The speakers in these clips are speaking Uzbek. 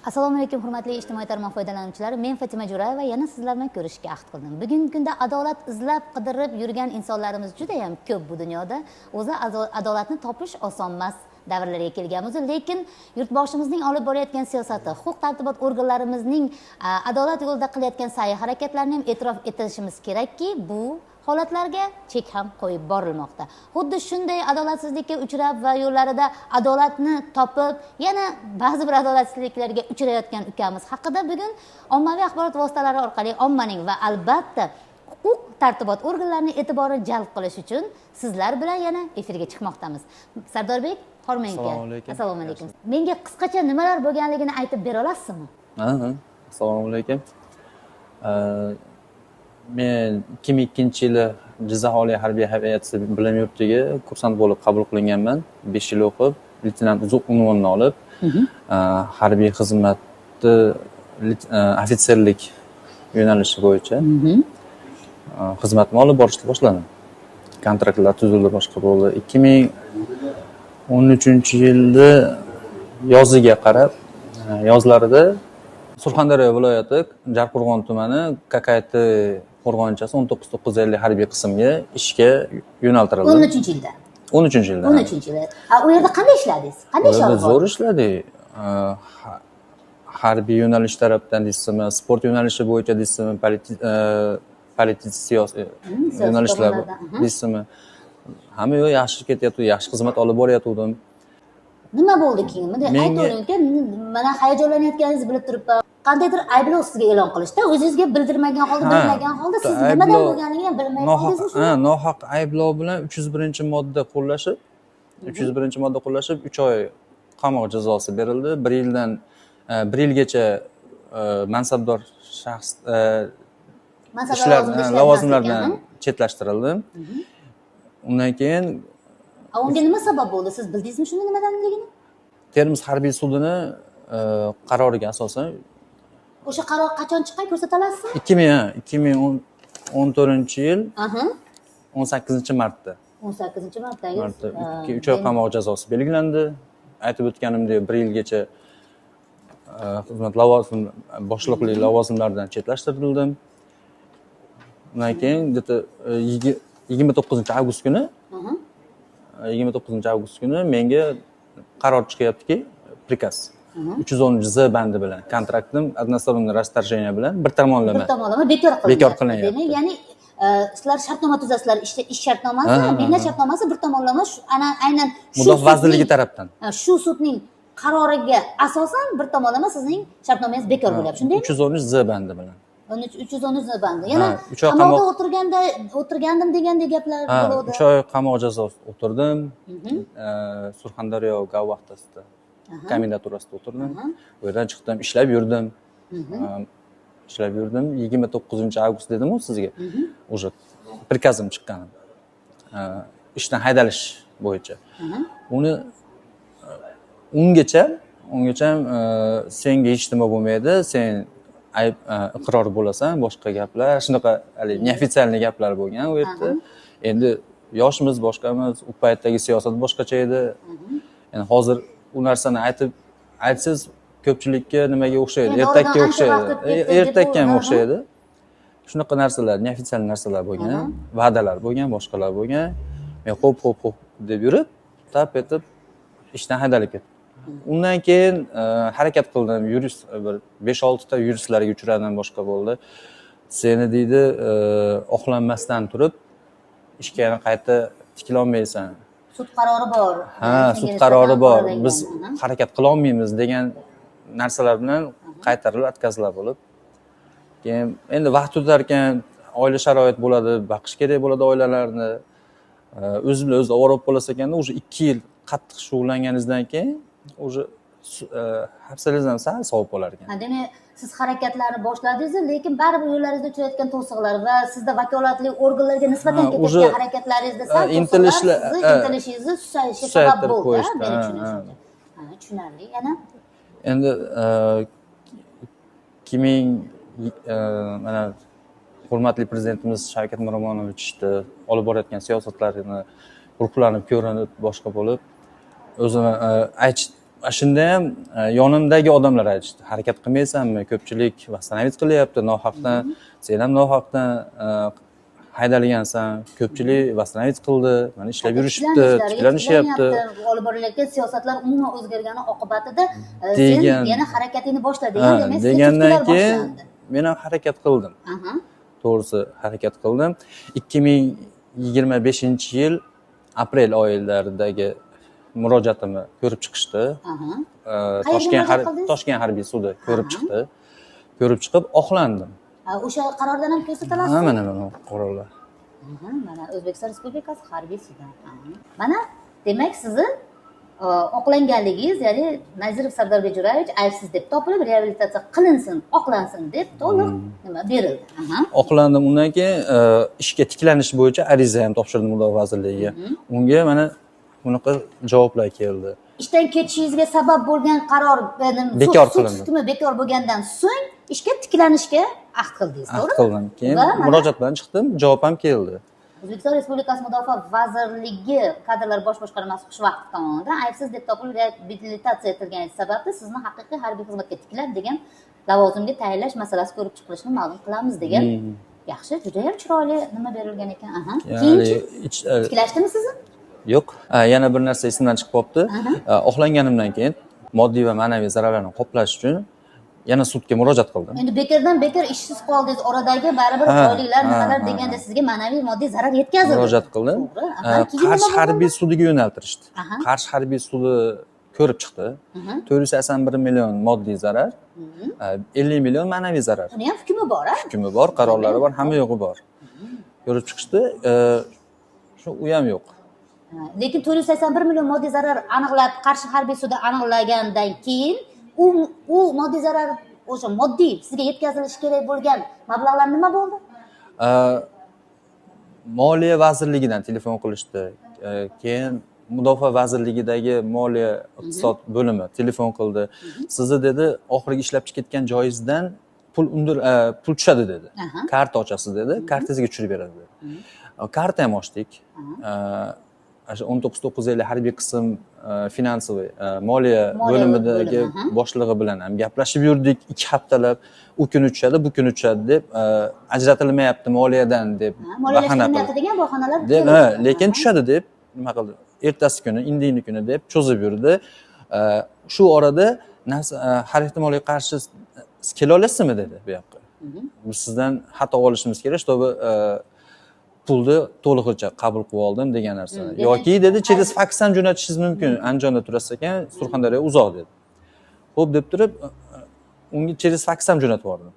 Assalomu alaykum, hurmatli ijtimoiy tarmoq foydalanuvchilari. Men Fatima Jo'rayeva yana sizlar bilan ko'rishishga ahd qildim. Bugungi kunda adolat izlab qidirib yurgan insonlarimiz juda ham ko'p bu dunyoda. O'zi adolatni topish oson emas davrlarga kelganmiz, lekin yurtboshimizning olib borayotgan siyosati, huquq tartibot organlarimizning adolat yo'lida qilayotgan sa'y harakatlarini ham e'tirof etishimiz kerakki, bu holatlarga chek ham qo'yib borilmoqda. Xuddi shunday adolatsizlikka uchrab va yo'llarida adolatni topib, yana ba'zi bir adolatsizliklarga uchrayotgan ukamiz haqida bugun ommaviy axborot vositalari orqali ommaning va albatta huquq tartibot organlarining e'tiborini jalb qilish uchun sizlar bilan yana efirga chiqmoqdamiz. Sardorbek Xormenka. Assalomu alaykum. Assalomu alaykum. Menga qisqacha nimalar bo'lganligini aytib bera olasizmi? Assalomu alaykum. Men 2002-yili Jizzax Oliy harbiy aviatsiya bilim yurtiga kursant bo'lib qabul qilinganman. 5 yil o'qib, leytenant uzuq unvonini olib, harbiy xizmatni ofitserlik yo'nalishi bo'yicha xizmatni olib borishni boshladim. Kontraktlar tuzildi, boshqa bo'ldi. 2013-yilda yoziga qarab, yozlarida Surxondaryo viloyati Jarqo'rg'on tumani Kakayt qo'rg'onchasi 19 950 harbiy qismga ishga yo'naltirildi. 13-yilda. 13-yilda. 13-yilda. U yerda qanday ishladingiz? Qanday U ish yerda olib zo'r ishladik. Harbiy yo'nalish tarafdan deysizmi, sport yo'nalishi bo'yicha deysizmi, politik siyosiy Siyosiy yo'nalishlar tomonlardan, deysizmi, hamma yoq yaxshi ketyapti, yaxshi xizmat olib boryotgandim. Nima bo'ldi keyin? Bunday Menga aytavering aka, mana hayajonlanayotganingizni bilib turibman. Qandaydir ayblov sizga e'lon qilishda, o'zingizga bildirmagan holda, bilmagan holda siz nimadan bo'lganligini ham bilmay nohaq qoldingizmi shuni? Ha, nohaq ayblov bilan 301-modda qo'llashib, 301-modda qo'llashib, 3 oy qamoq jazosi berildi. 1 yildan 1 yilgacha mansabdor shaxs Mansab ishlar lavozimida ishlamas lavozimlardan ekan, chetlashtirildim. Undan keyin A unga nima sabab bo'ldi? Siz bildingizmi shuni nimadanligini? Termiz harbiy sudini qaroriga asosan. O'sha qaror qachon chiqqan, ko'rsata olasizmi? 2014-yil 18-martda. 18 martdagi. Martda 2-3 oy qamoq jazosi belgilandi. Aytib o'tganimdek, 1 yilgacha xizmat lavozim boshliqlik lavozimlaridan chetlashtirildim. Undan keyin где-то 29 avgust kuni 29 avgust kuni menga qaror chiqyaptiki, приказ 310 Z bandi bilan kontraktim одностороннее расторжение bilan, bir tomonlama Bir tomonlama bekor qilinyapti. Bekor qilinyapti. Demak, ya'ni sizlar shartnoma tuzasizlar, ish shartnomasi, Ha, ha, ha. mehnat shartnomasi bir tomonlama shu ana aynan shu Mudofaa sudning vazirligi tarafdan. Ha, shu sudning qaroriga asosan bir tomonlama sizning shartnomangiz bekor bo'lyapti, shundaymi? 313 Z bandi bilan. 313 bandi. Yana Ha, 3 oy qamoqda qamoq o'tirganda o'tirgandim degandek gaplar Ha, bo'luvdi. 3 oy qamoq jazosi o'tirdim. Surxondaryo gau vaxtasida, komendaturasida o'tirdim. U yerdan chiqdim, ishlab yurdim. Ishlab yurdim. 29 avgust dedim-ku sizga. Уже приказ im chiqqan. Ishdan haydalish bo'yicha. Uni ungacha senga hech nima bo'lmaydi, sen ayb iqror bo'lasan, boshqa gaplar, shunaqa haligi неофициальный gaplar bo'lgan u yerda. Endi yoshimiz, boshqamiz, u paytdagi siyosat boshqacha edi. Endi hozir u narsani aytib aytsangiz, ko'pchilikka nimaga o'xshaydi? Endi Ertakka oradan ancha o'xshaydi. vaqt o'tib ketdi deb Ertakka ham o'xshaydi. Shunaqa narsalar, неофициальный narsalar bo'lgan, va'dalar bo'lgan, boshqalar bo'lgan. Men xo'p, xo'p, xo'p deb yurib, tap etib ishdan haydalib ketdim. Undan keyin harakat qildim, yurist bir 5-6 ta yuristlarga uchradim, boshqa bo'ldi. Seni, deydi, oqlanmasdan turib ishga yana qayta tiklolmaysan. Sud qarori bor. Ha, Senga sud nisbatan qarori bor. qoralangan. Biz harakat qilolmaymiz degan narsalar bilan qaytarilib, отказ lar bo'lib. Keyin endi vaqt o'tar ekan, oila sharoit bo'ladi, boqish kerak bo'ladi oilalarni. O'zi bilan o'zi ovora bo'lib qolasiz ekanda, уже 2 yil qattiq shug'ullanganingizdan keyin уже hafsalangiz ham sal sovib qolar ekan. Ha, demak, siz harakatlarni boshladingiz, lekin baribir yo'llaringizda uchrayotgan to'siqlar va sizda vakolatli organlarga nisbatan Ha, ketayotgan уже harakatlaringizda sal to'siqlar intilishlar, sizni intilishingizni susayishiga sabab susaytirib bo'ldi, ha, qo'yishdi, meni ha, tushunishimcha. Ha, tushunarli. Yana Endi 2000 mana hurmatli prezidentimiz Shavkat Miromonovichni olib borayotgan siyosatlarini ruhlanib ko'rinib, boshqa bo'lib, o'zim Shunda ham yonimdagi odamlar aytishdi, harakat qilmaysanmi, ko'pchilik восстановить qilyapti nohaqdan, sen ham nohaqdan haydalgansan, ko'pchilik восстановить qildi, mana ishlab yurishibdi, tiklanishyapti. Olib borilayotgan siyosatlar umuman o'zgargani oqibatida sen yana harakatingni boshla degan, demak, degandan keyin men ham harakat qildim. To'g'risi harakat qildim. 2025-yil aprel oylaridagi murojaatimni ko'rib chiqishdi. Toshkent harbiy sudi ko'rib chiqdi. Ko'rib chiqib oqlandim. O'sha qarordan ham ko'rsatilasiz? Ha, mana mana qarorlar. Mana O'zbekiston Respublikasi harbiy sudi. Mana demak sizni oqlanganligingiz, ya'ni Nazirov Sardorbek Jo'rayevich aybsiz deb topilib, reabilitatsiya qilinsin, oqlansin deb to'liq nima berildi. Oqlandim. Undan keyin ishga tiklanish bo'yicha ariza ham topshirdim Mudofaa vazirligiga. Unga mana bunaqa javoblar keldi. Ishdan ketishingizga sabab bo'lgan qaror bekor qilindi. Hukmi bekor bo'lgandan so'ng ishga tiklanishga ahd qildingiz, to'g'rimi? Ahd qildim. Keyin murojaat bilan chiqdim, javob ham keldi. O'zbekiston Respublikasi Mudofaa vazirligi kadrlar bosh boshqarmasi Xushvaqt tomonidan aybsiz deb topilib reabilitatsiya etilgani sababli sizni haqiqiy harbiy xizmatga tiklab degan lavozimga tayinlash masalasi ko'rib chiqilishini ma'lum qilamiz degan. Yaxshi, juda ham chiroyli nima berilgan ekan. Keyinchi tiklashdimi sizni? Yo'q. Yana bir narsa esimdan chiqib qolibdi. Oqlanganimdan keyin moddiy va ma'naviy zararlarni qoplash uchun yana sudga murojaat qildim. Endi bekordan bekor ishsiz qoldingiz, oradagi baribir oyliklar nimalar deganda sizga ma'naviy moddiy zarar yetkazildi. Murojaat qildim. Qarshi harbiy sudiga yo'naltirishdi. Qarshi harbiy sudi ko'rib chiqdi. 481 million moddiy zarar, 50 million ma'naviy zarar. Uni ham hukmi bor, ha? Hukmi bor, qarorlari bor, hamma yo'g'i bor. Ko'rib chiqishdi, shu u ham yo'q. Lekin 481 million moddiy zarar aniqlab, Qarshi harbiy sudi aniqlagandan keyin u moddiy zarar, o'sha moddiy sizga yetkazilishi kerak bo'lgan mablag'lar nima bo'ldi? Moliya vazirligidan telefon qilishdi. Keyin Mudofaa vazirligidagi moliya iqtisod bo'limi telefon qildi. Sizni dedi, oxirgi ishlab chiqib ketgan joyingizdan pul tushadi dedi. Karta ochasiz dedi, kartangizga tushirib beradi dedi. Karta ham ochdik. 19.950 harbiy qism finansiy moliya bo'limidagi boshlig'i bilan ham gaplashib yurdik 2 haftalab. U kuni tushadi, bu kuni tushadi deb, ajratilmayapti moliyadan deb bahona qildi. Degan bahonalar deb, lekin tushadi deb nima qildi? Ertasi kuni, indini kuni deb cho'zib yurdi. Shu orada har ehtimolga qarshi kela olasizmi dedi bu yoqqa. Biz sizdan xato olishimiz kerak, чтобы pulni to'lig'icha qabul qilib oldim degan narsani. Yoki dedi, через faks ham jo'natishingiz mumkin. Andijonda turasiz ekan, Surxondaryo uzoq dedi. Xo'p deb turib, unga через faks ham jo'natib yubordim.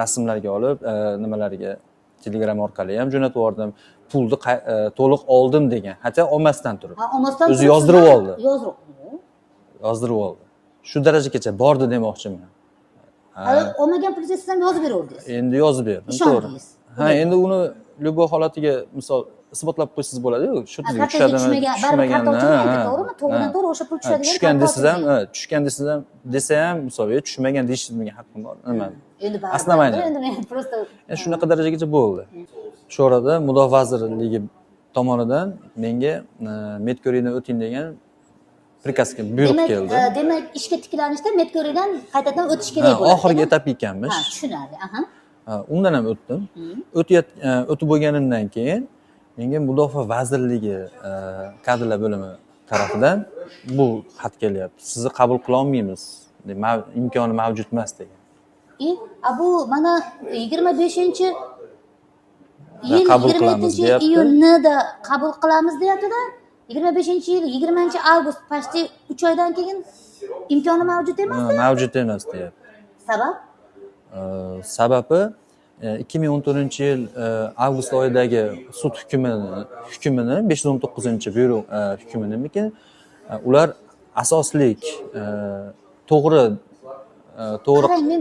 Rasmlarga olib, nimalarga, Telegram orqali ham jo'natib yubordim. Pulni to'liq oldim degan. Hatto olmasdan turib. O'zi yozdirib oldi. Yozdirib oldi. Shu darajagacha bordi demoqchiman. Hali olmagan pulingizni siz ham yozib beraverdingiz. Endi yozib berdim, to'g'ri. Ha, endi uni любой holatiga misol isbotlab qo'ysangiz bo'ladi-ku, shu tizimga tushadimi, tushmaganmi, to'g'rimi? To'g'ridan to'g'ri o'sha pul tushadigan. Tushgan desiz ham, tushgan desiz ham, desa ham, misol, tushmagan deyishingiz menga haqqim bor, nima? Endi asnamaydi. Endi men просто shunaqa darajagacha bo'ldi. Shu orada Mudofaa vazirligi tomonidan menga medko'rikdan o'ting degan prikaz buyruq keldi. Demak, ishga tiklanishda medko'rikdan qaytadan o'tish kerak bo'ladi. Oxirgi etap ekanmish. Ha, tushunarli. Undan ham o'tdim. O'tib bo'lganimdan keyin menga Mudofaa vazirligi kadrlar bo'limi tarafidan bu xat kelyapti. Sizni qabul qila olmaymiz, imkoni mavjud emas degan. Bu mana 25-yil 27-iyunda qabul qilamiz deyapti-da. 25-yil 20-avgust, почти 3 oydan keyin imkoni mavjud emas deyapti. Mavjud emas deyapti. Sabab? Sababi 2014-yil avgust oyidagi sud hukmini 519-buyruq hukminimikin ular asoslik to'g'ri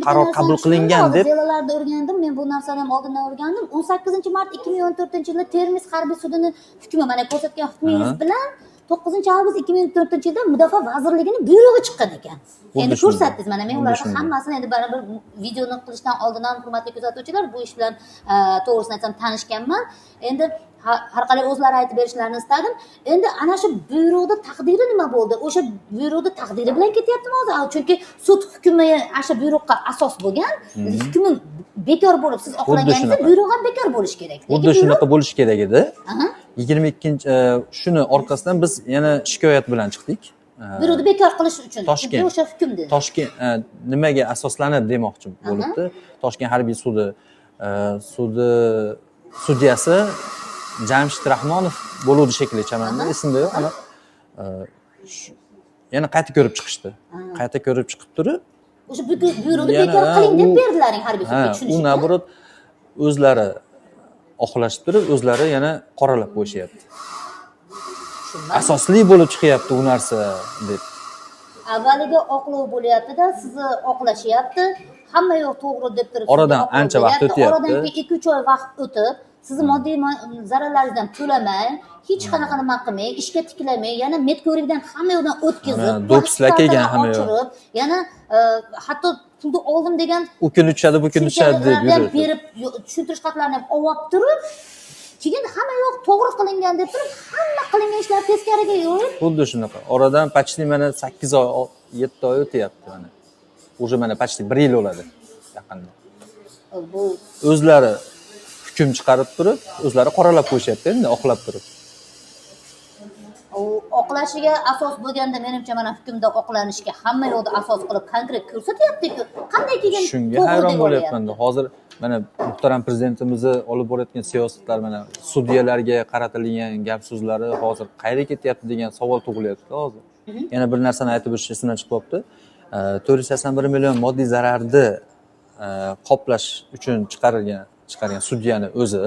qaror qabul qilingan deb delalarda o'rgandim. Men bu narsani ham oldindan o'rgandim. 18 mart 2014-yilda Termiz harbiy sudini hukmi, mana ko'rsatgan hukmingiz bilan 9 avgust 2004-yilda Mudofaa vazirligini buyrug'i chiqqan ekan. Endi ko'rsatdingiz, mana men ularni hammasini endi baribir videoni qilishdan oldin ham, hurmatli kuzatuvchilar, bu ish bilan, to'g'risini aytsam, tanishganman. Endi har qalay o'zlari aytib berishlarini istadim. Endi ana shu buyruqni taqdiri nima bo'ldi? O'sha buyruqni taqdiri bilan ketyaptimi hozir? Chunki sud hukmi ana shu buyruqqa asos bo'lgan. Hukmi bekor bo'lib, siz oqlanganingizda buyruq ham bekor bo'lishi kerak. Xuddi shunaqa bo'lishi kerak edi. 22, shuni orqasidan biz yana shikoyat bilan chiqdik. Buyruqni bekor qilish uchun. Toshkent o'sha hukmni. Toshkent nimaga asoslanib demoqchi bo'libdi. Toshkent harbiy sudi sudyasi Jamshid Rahmonov bo'luvdi shekilli, chamamda, esimda yo'q aniq. Yana qayta ko'rib chiqishdi. Qayta ko'rib chiqib turib, o'sha buyruqni bekor qiling deb berdilaring harbiy sudga, tushunishimcha. U наоборот o'zlari oqlashib turib, o'zlari yana qoralab qo'yishyapti. Asosli bo'lib chiqyapti u narsa deb. Avvaliga oqlov bo'lyapti-da, sizni oqlashyapti, hamma yoq to'g'ri deb turib. Oradan ancha vaqt o'tyapti. Oradan keyin 2-3 oy vaqt o'tib, sizni moddiy zararlaringizdan to'lamay, hech qanaqa nima qilmay, ishga tiklamay, yana med ko'rikdan hamma yoqdan o'tkazib, do'ppislar kelgan hamma yoq. Yana hatto pulni oldim degan u kuni tushadi, bu kuni tushadi deb yurib berib, tushuntirish xatlarini ham olib turib, keyin hamma yoq to'g'ri qilingan deb turib, hamma qilingan ishlar teskariga yo'yib. Xuddi shunaqa. Oradan почти mana 8 oy, 7 oy o'tyapti mana. Уже mana почти 1 yil bo'ladi yaqinda. Bu o'zlari hukm chiqarib turib, o'zlari qoralab qo'yishyapti endi, oqlab turib. U oqlashiga asos bo'lganda, menimcha, mana hukmda oqlanishga hamma yoqda asos qilib konkret ko'rsatyapti-ku. Qanday keyin shunga hayron bo'lyapman. Hozir mana muhtaram prezidentimizni olib borayotgan siyosatlar, mana sudyalarga qaratilgan gap so'zlari hozir qayerga ketyapti degan savol tug'ilyapti hozir. Yana bir narsani aytib o'tish esimdan chiqib qolibdi. 481 million moddiy zararni qoplash uchun chiqargan sudyani o'zi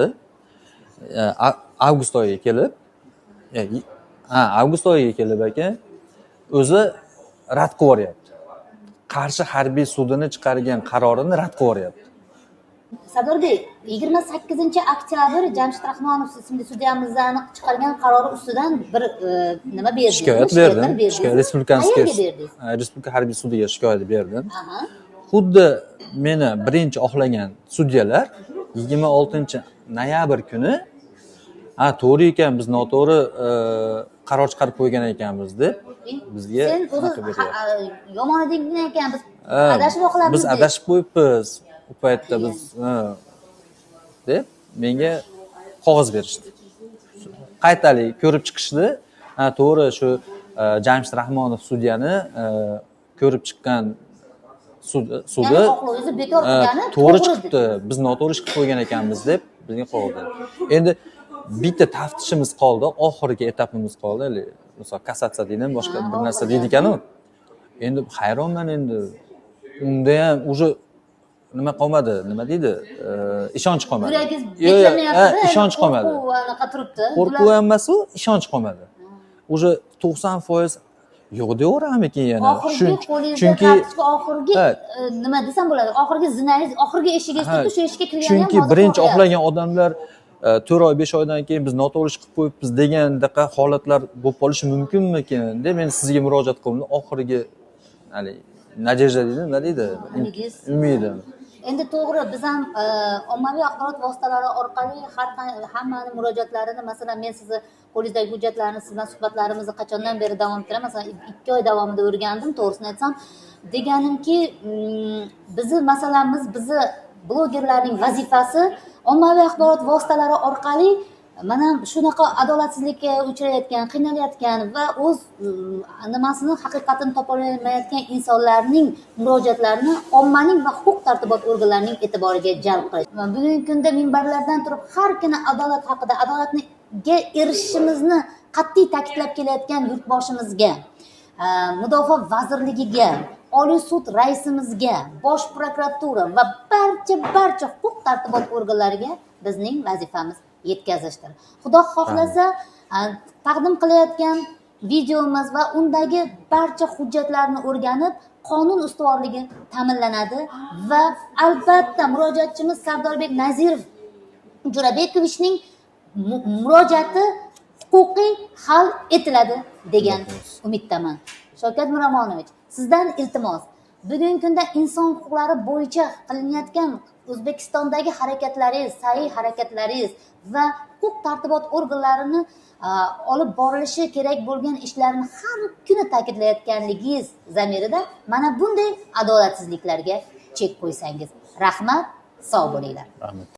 avgust oyiga kelib, avgust oyiga kelib aka o'zi rad qilib yuboryapti. Qarshi harbiy sudini chiqargan qarorini rad qilib yuboryapti. Sardorbek, 28 oktyabr Jamshid Rahmonov ismli sudyamizni chiqargan qarori ustidan bir nima berdingiz? Shikoyat berdim. Shikoyat Respublikanskiy Respublika harbiy sudiga shikoyat berdim. Xuddi meni birinchi oqlagan sudyalar 26 noyabr kuni, ha, to'g'ri ekan, biz noto'g'ri qaror chiqarib qo'ygan ekanmiz deb bizga Sen o'zi yomon eding ekan, biz adashib oqlabmiz. Biz adashib qo'yibmiz u paytda biz deb menga qog'oz berishdi. Qaytalik ko'rib chiqishdi. Ha, to'g'ri, shu Jamshid Rahmonov sudyani ko'rib chiqqan sudi bekor qilgani to'g'ri chiqibdi, biz noto'g'ri ish qilib qo'ygan ekanmiz deb bizga qog'oz berdi. Endi bitta taftishimiz qoldi, oxirgi etapimiz qoldi, haligi misol kassatsiya deydimi, boshqa bir narsa deydi ekanu. Endi hayronman, endi unda ham уже nima qolmadi, nima deydi, ishonch qolmadi. Yuragingiz Yo'q, yo'q, beklamayapti. Ishonch qolmadi. Qo'rquv anaqa turibdi. Qo'rquv ham emas, u ishonch qolmadi уже 90% yo'q deyaveramikin yana. Oxirgi qo'lingizda chunki kartochka, oxirgi nima desam bo'ladi, oxirgi zinangiz, oxirgi eshigingiz turibdi, shu eshikka kirgani ham Chunki hozir birinchi qo'rqyapti. oqlagan odamlar 4 oy, 5 oydan keyin biz noto'g'ri ish qilib qo'yibmiz degandaqa holatlar bo'lib qolishi mumkinmikin deb men sizga murojaat qildim. Oxirgi haligi надежда deydi, nima deydi, Umidingiz. Umidim. Endi to'g'ri, biz ham ommaviy axborot vositalari orqali har hammani murojaatlarini, masalan, men sizni qo'lingizdagi hujjatlarni, siz bilan suhbatlarimizni qachondan beri davom ettiraman, masalan, 2 oy davomida o'rgandim. To'g'risini aytsam, deganimki, bizni masalamiz, bizni blogerlarning vazifasi ommaviy axborot vositalari orqali mana shunaqa adolatsizlikka uchrayotgan, qiynalayotgan va o'z nimasini, haqiqatini topolmayotgan insonlarning murojaatlarini ommaning va huquq tartibot organlarining e'tiboriga jalb qilish. Va bugungi kunda minbarlardan turib har kuni adolat haqida, adolatga erishishimizni qat'iy ta'kidlab kelayotgan yurtboshimizga, mudofaa vazirligiga, Oliy sud raisimizga, bosh prokuratura va barcha barcha huquq tartibot organlariga bizning vazifamiz yetkazishdir. Xudo xohlasa, taqdim qilayotgan videomiz va undagi barcha hujjatlarni o'rganib, qonun ustuvorligi ta'minlanadi va albatta murojaatchimiz Sardorbek Nazirov Jo'rabekovichning murojaati huquqiy hal etiladi degan umiddaman. Shavkat Miromonovich, sizdan iltimos, bugungi kunda inson huquqlari bo'yicha qilinayotgan O'zbekistondagi harakatlaringiz, sa'y harakatlaringiz va huquq tartibot organlarini olib borilishi kerak bo'lgan ishlarni har kuni ta'kidlayotganligingiz zamirida mana bunday adolatsizliklarga chek qo'ysangiz. Rahmat, sog' bo'linglar. Rahmat.